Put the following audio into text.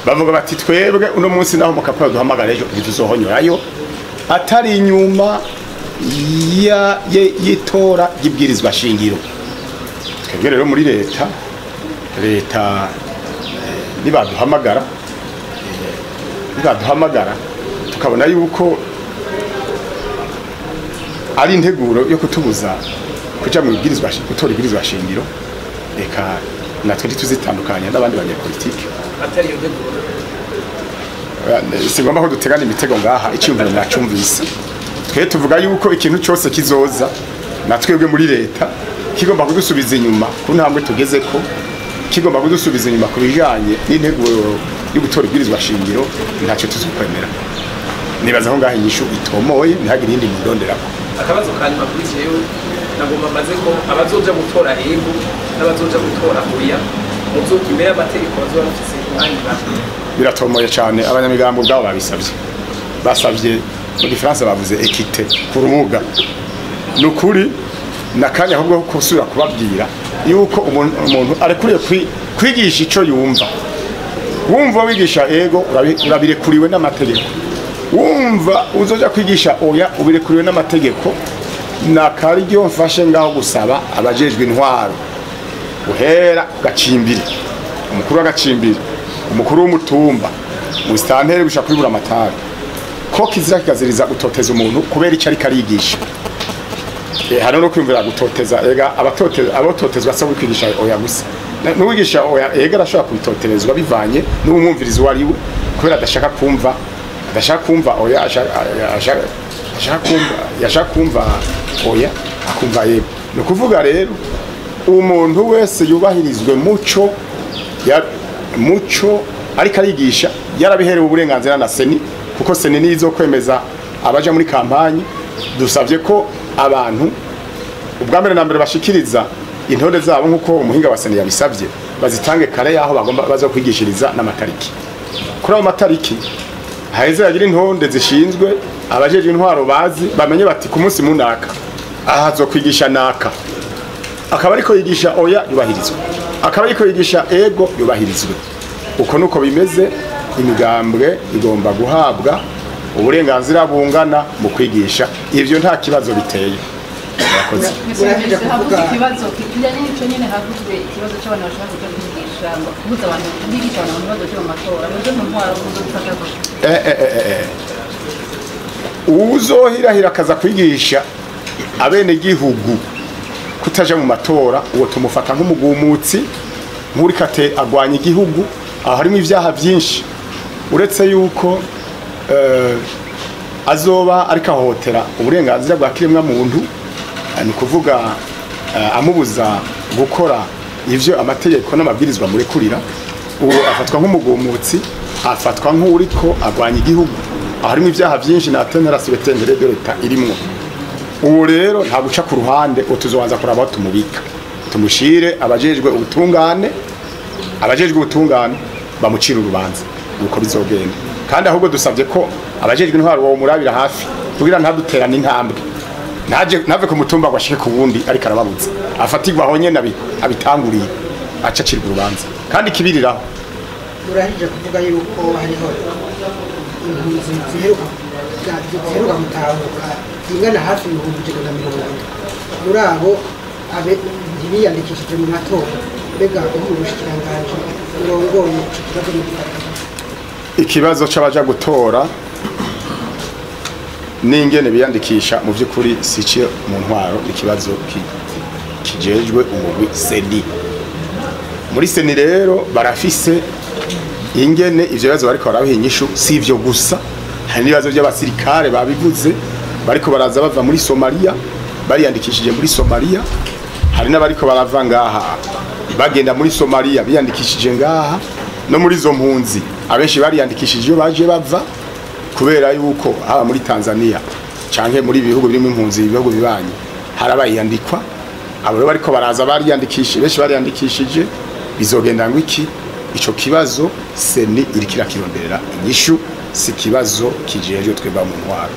Bavuga bati twebwe uno munsi naho Mukapa duhamagara ejo ntituzohonyorayo atari inyuma y'itora ry'ibwirizwa shingiro. Twebwe rero muri leta nibaduhamagara tukabona yuko ari integuro yo kutubuza kuja mu ibwirizwa gutora ibwirizwa shingiro, eka natwe ntituzitandukanya n'abandi banyepolitike. Atari iyo nteguro sigomba ko dutegana imitego ngaha, icyumviro nacumvise. Twe tuvuga yuko ikintu cyose kizoza na twebwe muri leta kigomba kudusubiza inyuma ku ntambwe tugeze ko, kigomba kudusubiza inyuma ku bijanye n'integuro yo gutora ibwirizwa shingiro, ntacyo tuzokwemera. Nibaza ko ngaha inyishu itomoye, ntihagire iyindi mundonderako. Akabazo kanyuma kuri jewe nagomba mbaze ko abazoja gutora ego n'abazoja gutora oya muzo imbere y'amategeko bazoba bafise umwanya. Biratomoye cyane, abanyamigambo ubwabo babisabye, basabye mu gifaransa bavuze équité ku rubuga. Nukuri nakanya ahubwo kusubira kubabwira yuko umuntu arekuriye kwigisha ico yumva. Wumva wigisha ego urabirekuriwe n'amategeko, wumva uzoja kwigisha oya ubirekuriwe n'amategeko. Nakaryo mfashe ngaho gusaba abajejwe intwaro uhera gacimbiri, umukuru w'agacimbiri, umukuru w'umutumba, musitanteri gushaka kwibura amatari, ko kizira kikaziriza gutoteza umuntu kubera icyo ariko arigisha. Hano no kwiyumvira gutoteza, ega abatotezwa se kwigisha oya gusa. N'uwigisha oya ega arashobora kubitoterezwa bivanye n'umwumvirizi wari we, kubera adashaka kumva oya, ashaka kumva oya akumva yego. Ni ukuvuga rero umuntu wese yubahirizwe muco muco ariko arigisha yarabiherewe uburenganzira na seni, kuko seni nizo kwemeza abaja muri kampanye. Dusavye ko abantu ubwa mbere na mbere bashikiriza intore zabo nkuko umuhinga wa seni yabisavye, bazitange kare yaho bagomba bazo kwigishiriza n'amatariki. Kuri ayo matariki haheze yagira intonde zishinzwe abajejwe intwaro bazi bamenye bati ku munsi munaka aha zo kwigisha naka, akaba ariko yigisha oya yubahirizwe, akaba ariko yigisha ego yubahirizwe. Uko nuko bimeze. Imigambwe igomba guhabwa uburenganzira bungana mu kwigisha, ivyo nta kibazo biteye. Murakoze. Ikibazo kijyanye n'icyo nyine, havuzwe ikibazo cy'abantu bashaka kujya kwigisha, kubuza abantu kwigisha abantu bazoja mu matora, muze mu ntwaro muzofata gute? Uzohirahira akaza kwigisha abene gihugu kutaja mu matora, uwo tumufata nk'umugumutsi, nk'urikate agwanya igihugu. Aho harimo ivyaha byinshi, uretse yuko azoba ariko ahohotera uburenganzira bwa kiremwa muntu, ni kuvuga amubuza gukora ivyo amategeko n'amabwirizwa murekurira. Uwo afatwa nk'umugumutsi, afatwa nk'uriko agwanya igihugu. Aho harimo ivyaha byinshi na tenera sûreté de l'État irimwo. Uwo rero nta guca ku ruhande, utuzobanza kuraba tumubika, tumushire abajejwe ubutungane, bamucira urubanza uko bizogenda. Kandi ahubwo dusabye ko abajejwe intwaro wo murabira hafi kugira ntaduterane intambwe, ntave ku mutumba ngo ashike ku wundi ariko arababuza, afatirwa aho nyene abitanguriye aca acirwa urubanza kandi kibiriraho. Murahije kuvuga yuko hariho impunzi ziheruka gutahuka zingana hafi 140,000, muri abo ntibiyandikishije mu matora. Mbega ubushikiranganji burongoye ico kibazo mugifata? Ikibazo c'abaja gutora n'ingene biyandikisha mu vy'ukuri sici mu ntwaro, ikibazo kijejwe umugwi seni. Muri seni rero barafise ingene ivyo bibazo bariko barabiha inyishu. Si ivyo gusa, hari n'ibibazo by'abasirikare babivuze bariko baraza bava muri Somalia, bariyandikishije muri Somalia. Hari n'abariko barava ngaha bagenda muri Somalia biyandikishije ngaha. No muri zo mpunzi abenshi bariyandikishije iyo baje bava, kubera yuko haba muri Tanzania canke muri ibihugu birimo impunzi, ibihugu bibanye harabayandikwa. Abo bariko baraza bariyandikishije, benshi bariyandikishije. Bizogenda ngo iki ico kibazo seni irikira kironderera inyishu, si kibazo kijejwe twebwe mu ntwaro.